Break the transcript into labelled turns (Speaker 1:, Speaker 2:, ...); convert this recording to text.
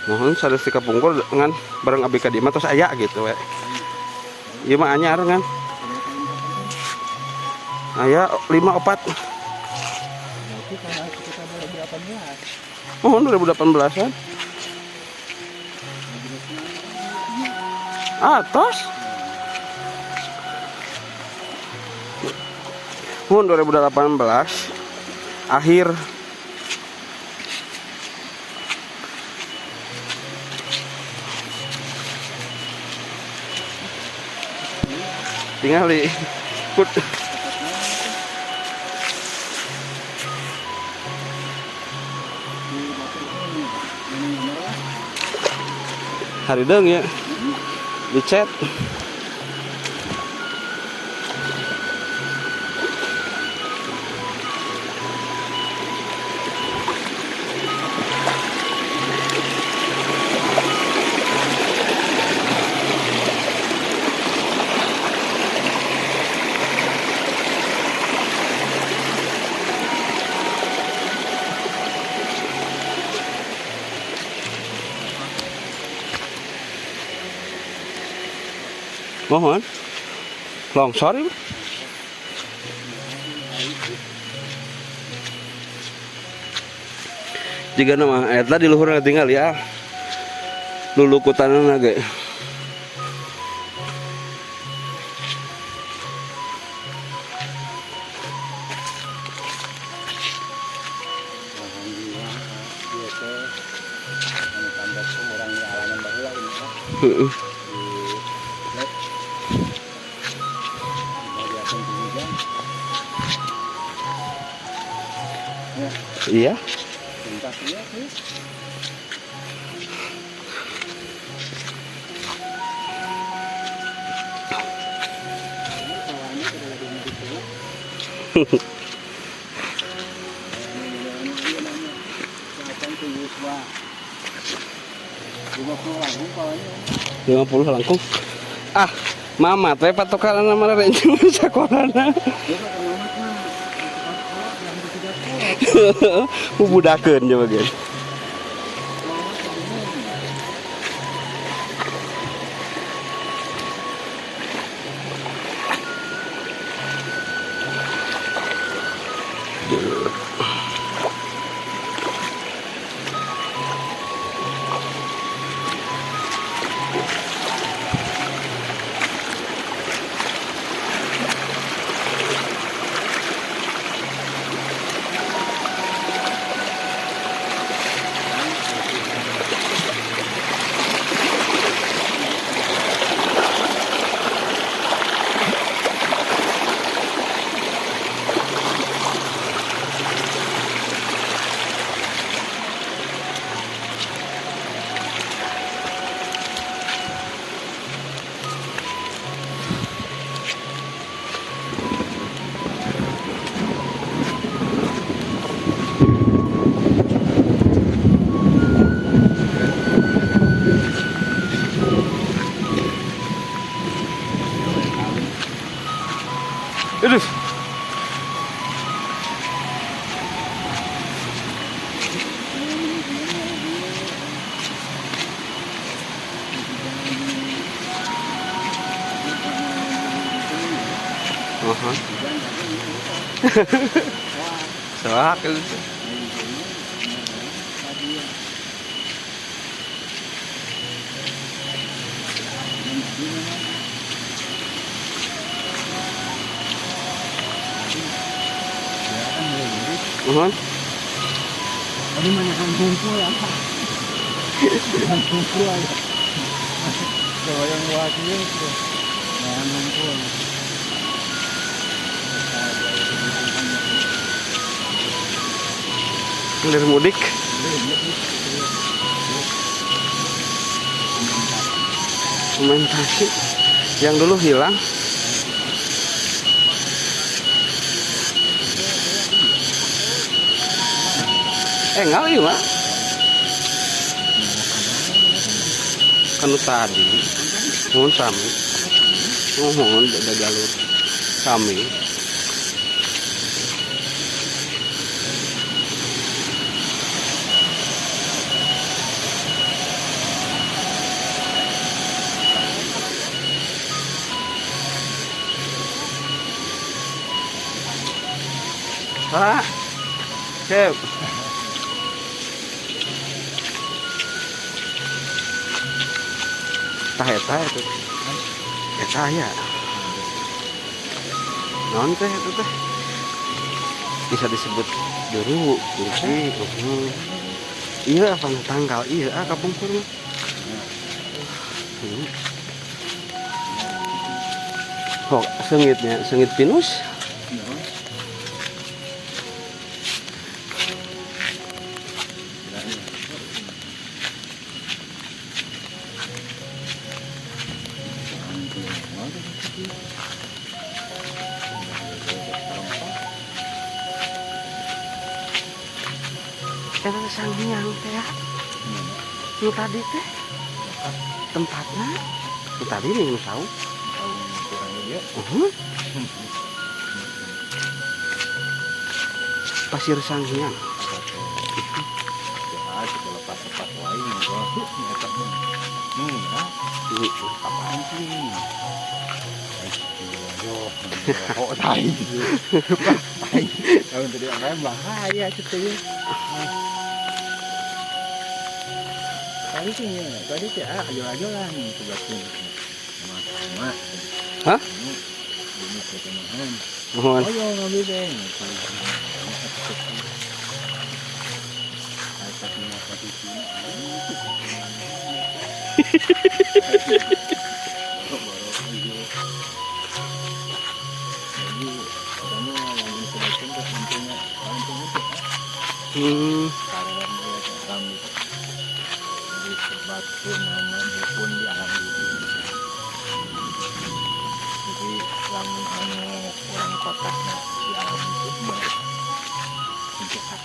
Speaker 1: Mohon sanes ti kapungkur ngan bareng abdi ka dieu mah tos aya gitu we. Ieu mah anyar ngan. Aya 5 4.
Speaker 2: Berarti kalau sekitar 2018.
Speaker 1: Mohon 2018-an. Atos. Mohon 2018 akhir. Tinggal di put. Harideung ya. Di chat. Mohon. Longsor ieu. Jika nama eta di luhur tinggal ya. Lulukutanna ge.
Speaker 2: Alhamdulillah, ieu teh anu tambah urang di alaman baheula ini mah.
Speaker 1: Heeh.
Speaker 2: Di lek. Dibagiakeun ku hujan. Ya,
Speaker 1: Iya.
Speaker 2: tuntas ieu sih. Ini sawahnya udah lagi mudik dulu.
Speaker 1: 50 langkung. Ah, mama teh patokan mah rencana sakolana. Bubudakeun coba ge. Aduh. Aha. Soak itu. Uhun.
Speaker 2: Ini mana kan kumpul ya? Kan kumpul aja. Coba yang wakil itu. Nah, kumpul.
Speaker 1: Hilir mudik. Dokumentasi yang dulu hilang. Enggak iya mah. Kan tadi mohon sami. Mohon beda jalur sami. Pak. Sip. Tah eta itu. Eta ya. Naon teh itu teh? Bisa disebut juru kunci. Iya apa tanggal iya ah kapungkur mah. Hmm. Oh, sengitnya, sengit pinus. Eta teh Sanghyang teh ya. Nu tadi teh tempatna. Nu tadi nih nu saung. Uh-huh. Pasir Sanghyang.
Speaker 2: Ya, kita lepas-lepas wae eta mah. Hmm, ya. Apaan sih? Yo, tai. Tai. Kalau tadi orang bahaya gitu ya. Tadi sih ya, tadi sih ah ajo-ajolan sebelah sini. Sama-sama.
Speaker 1: Hah?
Speaker 2: Ini perkemahan.
Speaker 1: Mohon.
Speaker 2: Oh, iya ngambil deh.
Speaker 1: Hmm.
Speaker 2: Nama dukun di alam itu. Jadi lamun anu orang kota di alam itu mah untuk